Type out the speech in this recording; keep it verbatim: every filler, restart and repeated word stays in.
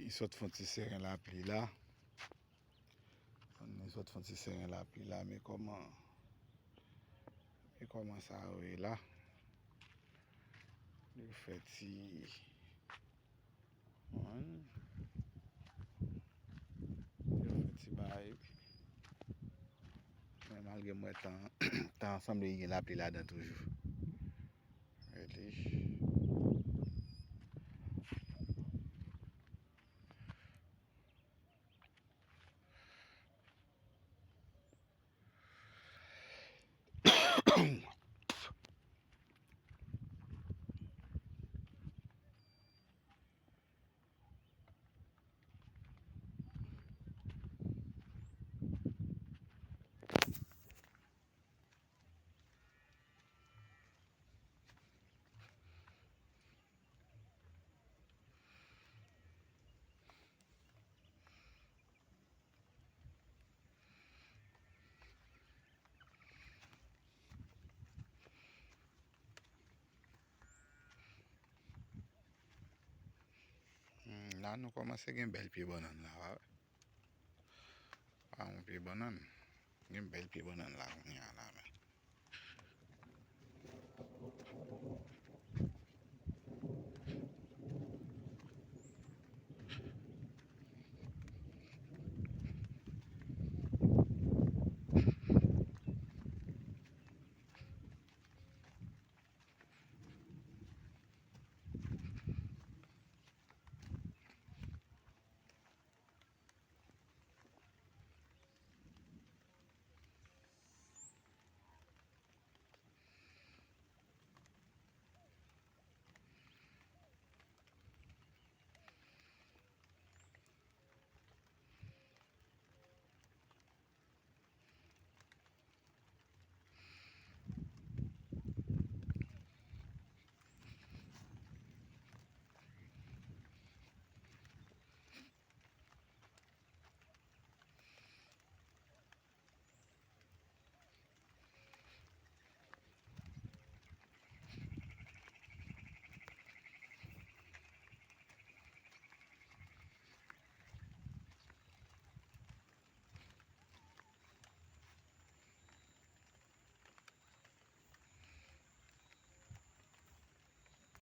Li sot fè yon ti seren lapli la. Li sot fè yon ti seren lapli la, men kòman, men kòman sa yo ye la. Yo fè ti, yo fè ti bagay. Men malgre m wè tan, tan an sanble gen lapli ladan toujou. Rete. Hmm, la nou kòmanse gen bèl pye bannann la, wa wè. Pa yon pye bannann. Gen bèl pye bannann la kounye a la, men.